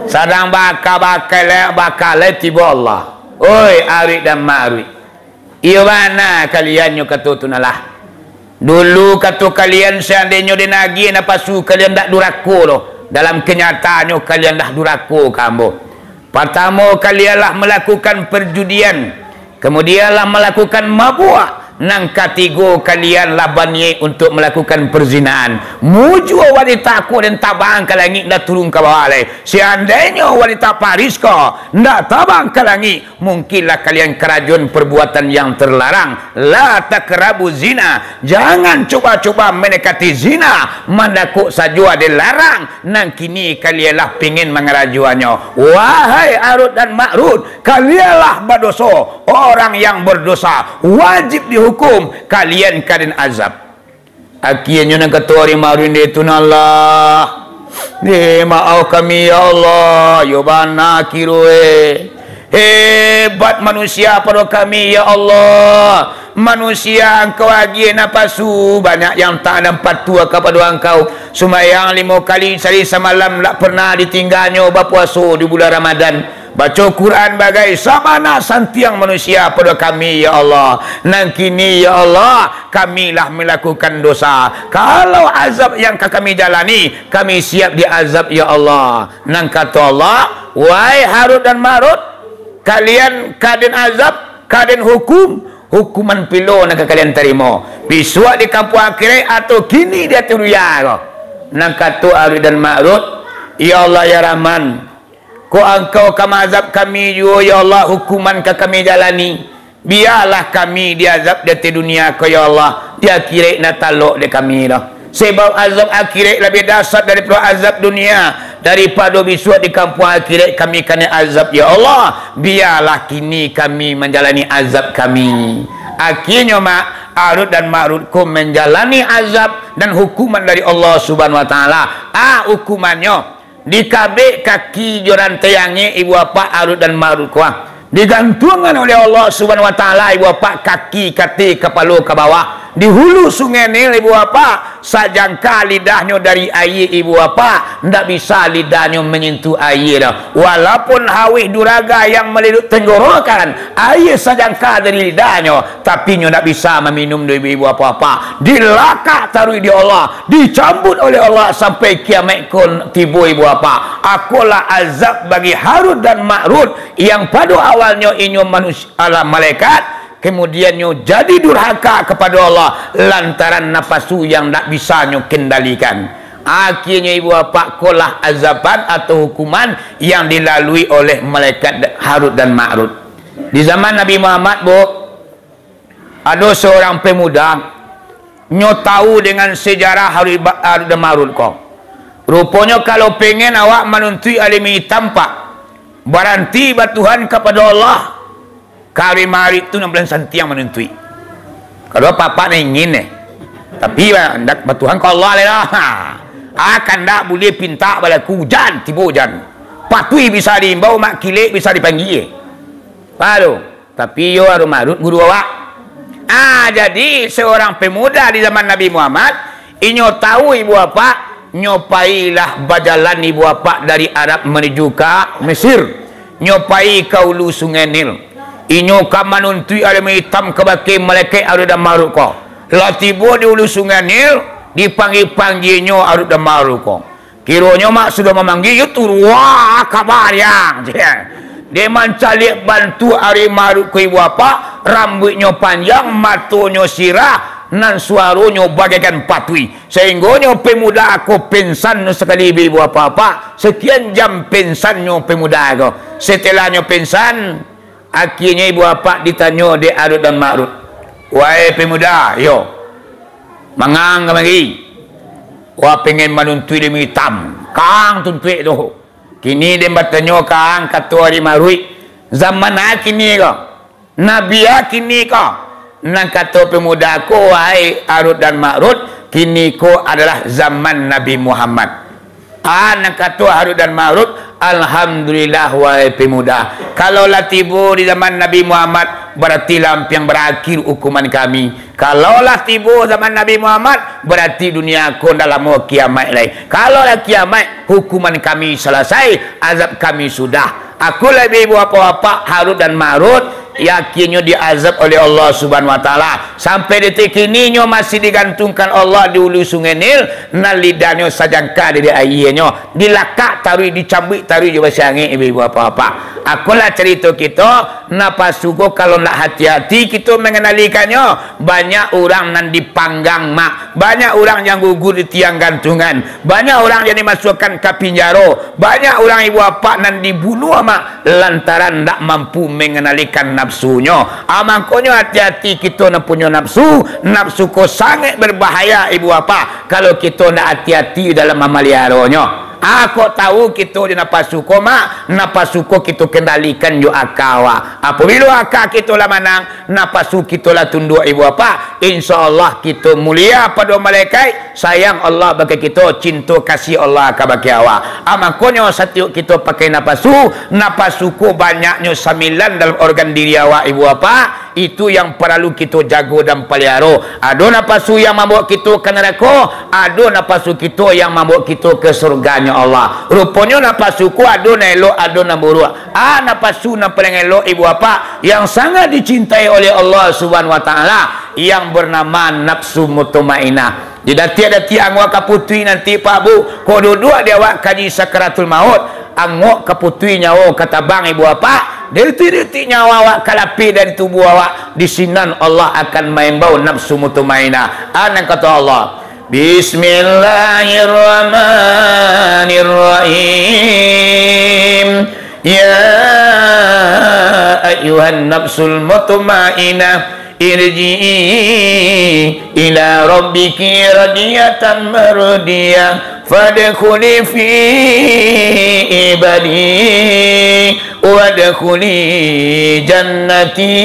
Sadang baka-baka lai, baka lai tibo Allah. Oi, Harut dan Marut. Iyo bana kalian nyo kato tu nah lah. Dulu kato kalian, seandainyo den agiah napasu kalian, ndak durako doh. Dalam kenyataannyo kalian lah durako ka ambo. Partamo, kalian lah malakukan perjudian. Kamudian lah malakukan mabuak. Nan katigo, kalian lah baniaik untuak malakukan perzinaan. Mujua wanita ko den tabang ka langik, ndak turun ka bawah lai. Seandainyo wanita Paris ko ndak tabang ka langik, mungkinlah kalian karajoan perbuatan yang terlarang. La taqrabu zina, jangan cuba-cuba mendekati zina, mandakok sajo ado larang, nan kini kalian lah pingin mangarajoannyo. Wahai Harut dan Marut, kalianlah badoso, orang yang berdosa, wajib dihukum, kalian ka den azab. Akhirnyo nan kato Haruih-Maruih tu nah lah. Eh, maaf kami, ya Allah. Yo bana kiro, eh. Hebat manusia pado kami, ya Allah. Manusia Angkau agiah napasu, banyak yang tak dan patuah kapado Angkau. Sumbayang limo kali sahari samalam, tak pernah ditingganyo bapuaso di bulan Ramadan. Baco Quran bagai sabana santiang manusia pado kami, ya Allah. Nan kini, ya Allah, kami lah melakukan dosa. Kalau azab yang ka kami jalani, kami siap diazab, ya Allah. Nan kato Allah, "Wahai Harut dan Marut, kalian ka den azab, ka den hukum, hukuman pilo nan ka kalian tarimo? Bisuak di kampuang akhirat atau kini di ateh dunia ko?" Nan kato Harut dan Marut, "Ya Allah, ya Rahman, kok Angkau ka maazab kami juo, ya Allah, hukuman ka kami jalani. Bialah kami diazab di ateh dunia ko, ya Allah, di akhirat ndak talok dek kami doh. Sebab azab akhirat labiah dahsyat daripado azab dunia, daripado bisuak di kampuang akhirat kami kanai azab, ya Allah. Bialah kini kami manjalani azab kami." Akhirnyo, Mak, Harut dan Marut ko manjalani azab dan hukuman dari Allah Subhanahu Wa Taala. Ah, hukumannyo, dikabek kaki jo rantai angek ibu bapak Harut dan Marut ko, ah. Digantuangkan oleh Allah Subhanahu Wa Taala ibu bapak kaki ka ateh, kapalo ka bawah. Di hulu Sungai Nil ibu bapak, sajangka lidahnyo dari aia ibu bapak, ndak bisa lidahnyo manyentuh aia doh. Walaupun hawih duraga yang maliluik tenggorokan, aia sajangka dari lidahnyo, tapi nyo ndak bisa maminum doh ibu-ibu bapak-bapak. Dilakak taruih di Allah, dicambuik oleh Allah sampai kiamat ko tibo ibu bapak. Akolah azab bagi Harut dan Marut yang pado awalnyo inyo manusia, alah malaikat, kemudiannyo jadi durhaka kapado Allah lantaran napasu yang ndak bisa nyo kendalikan. Akhirnyo ibu bapak, kolah azaban atau hukuman yang dilalui oleh malaikat Harut dan Marut. Di zaman Nabi Muhammad, Bu, ado seorang pemuda, nyo tahu dengan sejarah Harut ba-, Harut dan Marut ko. Ruponyo kalau pengen awak manuntuik alun itam, Pak, baranti batuhan kapado Allah. Ka ari Maulid tu nan bulan santiang manuntuik. Kalau apak-apak nak ingin, eh. Tapi, ah, ndak batuhan ka Allah lai lah. Ha. Ah, kandak buliah pintak balaku ujan, tibo ujan. Patuih bisa diimbau, mak kilek bisa dipanggia. Lalu, tapi iyo Harut Marut guru awak. Ah, jadi seorang pemuda di zaman Nabi Muhammad, inyo tahu ibu bapak, nyo pailah bajalan ibu bapak dari Arab manuju ka Mesir. Nyo pai ka hulu Sungai Nil. Inyo ka manuntuik alun itam kabake malaikat Harut dan Marut ko. Lah tibo di hulu Sungai Nil, dipanggia-panggianyo Harut dan Marut ko. Kironyo mak sudah mamanggia, yo turuah kaba riang. Dek mancaliak bantuak Harut Marut ko ibu bapak, rambuiknyo panjang, matonyo sirah, nan suaronyo bagaikan patuih. Sainggonyo pemuda ko pingsan sakali ibu bapak-bapak, sakian jam pingsannyo pemuda ko. Satelahnyo pingsan, akhirnyo ibu bapak ditanyo dek Harut dan Marut. "Wahai pemuda, yo. Mangang kamari. Wah pengen manuntuik alun itam. Kang tuntuik tu. Kini den batanyo kang," kato Harut Marut. "Zaman a kini ko? Nabi a kini ko?" Nan kato pemuda ko, "Wahai Harut dan Marut, kini ko adalah zaman Nabi Muhammad." Ah, nan kato Harut dan Marut, "Alhamdulillah, wahai pemuda. Kalau lah tibo di zaman Nabi Muhammad, barati lah ampiang barakhir hukuman kami. Kalau lah tibo zaman Nabi Muhammad, barati dunia ko ndak lamo kiamat lai. Kalau lah kiamat, hukuman kami salasai, azab kami sudah." Akolah ibu bapak-bapak, Harut dan Marut, akhirnyo diazab oleh Allah Subhanahu Wa Taala. Sampai detik kini nyo masih digantungkan Allah di hulu Sungai Nil, nan lidahnyo sajangka dari aianyo, dilakak taruih, dicambuik taruih jo basi angek, ibu bapak-bapak. Akolah carito kito, napasu ko kalau ndak hati-hati kito mangandalikannyo, banyak urang nan dipanggang, mak. Banyak urang yang gugur di tiang gantungan. Banyak urang yang dimasuakkan ka pinjaro. Banyak urang ibu bapak nan dibunuah, mak, lantaran ndak mampu manganalikan nafsunyo. Ah, mangkonyo hati-hati kito nan punyo nafsu. Nafsu ko sangaik berbahaya, ibu bapak, kalau kito ndak hati-hati dalam mamaliaronyo. Ah, kok tahu kito jo napasu ko, Mak? Napasu ko kito kendalikan jo aka, Wak. Apabilo aka kito lah manang, napasu kito lah tunduak, Ibu Bapak, insya Allah kito mulia pado malaikat, sayang Allah baka kito, cinto kasih Allah ka baka awak. Ah, makonyo satiok kito pakai napasu, napasu ko banyaknyo sambilan dalam organ diri awak, Ibu Bapak. Itu yang paralu kito jago dan paliharo. Ado napasu yang mambawa kito ka narako, ado napasu kito yang mambawa kito ka surganyo Allah. Ruponyo napasu ko ado nan elok, ado nan buruak. Ah, napasu nan paling elok, Ibu Bapak, yang sangat dicintai oleh Allah Subhanahu wa Taala, yang bernama nafsu mutmainnah. Di datiak-datiak angok ka putuih nanti, Pak Bu, kok duduak di awak kaji sakaratul maut, angok ka putuih, nyawo ka tabang, Ibu Bapak, detik-detik nyawo awak ka lapeh dari tubuah awak, di sinan Allah akan maimbau nafsu mutmainnah. Ah, nan kato Allah, Bismillahirrahmanirrahim. Ya ayyuhan nafsul mutmainnah, irji'i ila rabbiki radiyatan mardiyah, fadkhuli fi ibadi, wadkhuli jannati.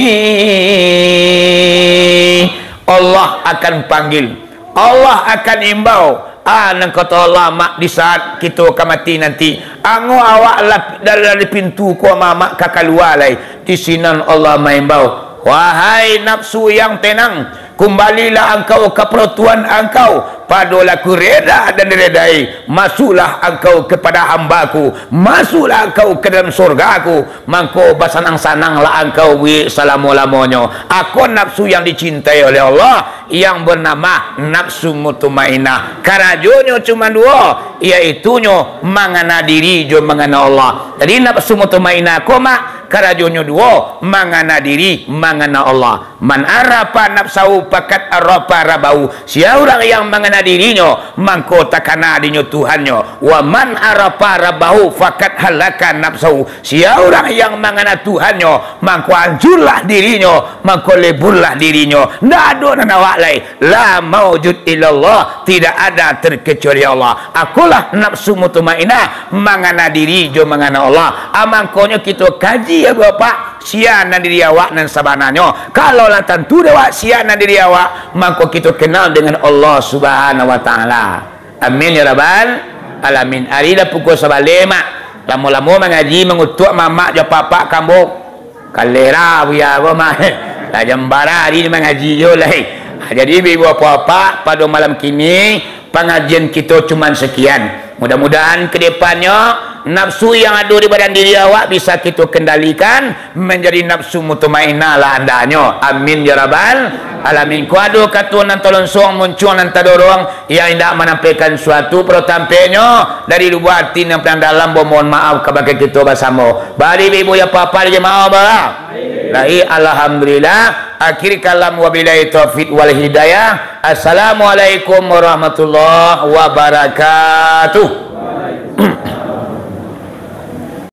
Allah akan panggil, Allah akan imbau. Ah, nan kato Allah, Mak, di saat kito ka mati nanti, angok awak lah dari pintu ko, Mak, ka kalua lai. Di sinan Allah maimbau, "Wahai nafsu yang tenang, kumbalilah angkau ka Tuhan angkau, padolah ku reda dan diredai. Masuklah angkau kepada hamba-Ku, masuklah angkau ke dalam surga-Ku." Mangko basanang-sananglah angkau buek salamo-lamonyo. Ako nafsu yang dicintai oleh Allah, yang bernama nafsu mutmainnah. Karajonyo cuma duo, yaitunyo mangana diri jo mangana Allah. Jadi, nafsu mutmainnah ko, Mak, karajonyo duo, mangana diri, mangana Allah. Man arafa nafsahu faqad arafa rabbahu. Sia urang yang mangana dirinyo, mangko takana dinyo Tuhannyo. Wa man arafa rabbahu faqad halaka nafsahu. Sia urang yang mangana Tuhannyo, mangko ancurlah dirinyo, mangko leburlah dirinyo. Ndak ado nan awak lai. La maujud illallah, tidak ada terkecuali Allah. Akolah nafsu mutmainnah, mangana diri jo mangana Allah. Ah, mangkonyo kito kaji, ya Bapak, sia nan diri awak nan sabananyo. Kalau lah tantu dek awak sia nan diri awak, mangko kito kenal dengan Allah Subhanahu wa Taala. Amin ya rabbal alamin. Ari lah pukul sabaleh, Mak. Lamo-lamo mangaji, mangutuak mamak jo papak kambo. Kalera buya ko, Mak. Lah jam bara ari ni mangaji jo lai. Ha, jadi, ibu-ibu, bapak-bapak, pado malam kini, pangajian kito cuman sekian. Mudah-mudahan ke depannyo, nafsu yang ado di badan diri awak bisa kito kendalikan, manjadi nafsu mutmainnah lah andaknyo. Amin ya rabbal alamin. Kok ado kato nan talonsong, muncuang nan tadorong, yang indak manampaikan suatu, pado tampeknyo dari lubuak ati nan paling dalam, bamohon maaf kabake kito basamo. Bari ibu-ibu, ya papa, di jamaah, bah. Lai, alhamdulillah. Akhir kalam, wabillahi taufik wal hidayah. Assalamualaikum warahmatullahi wabarakatuh.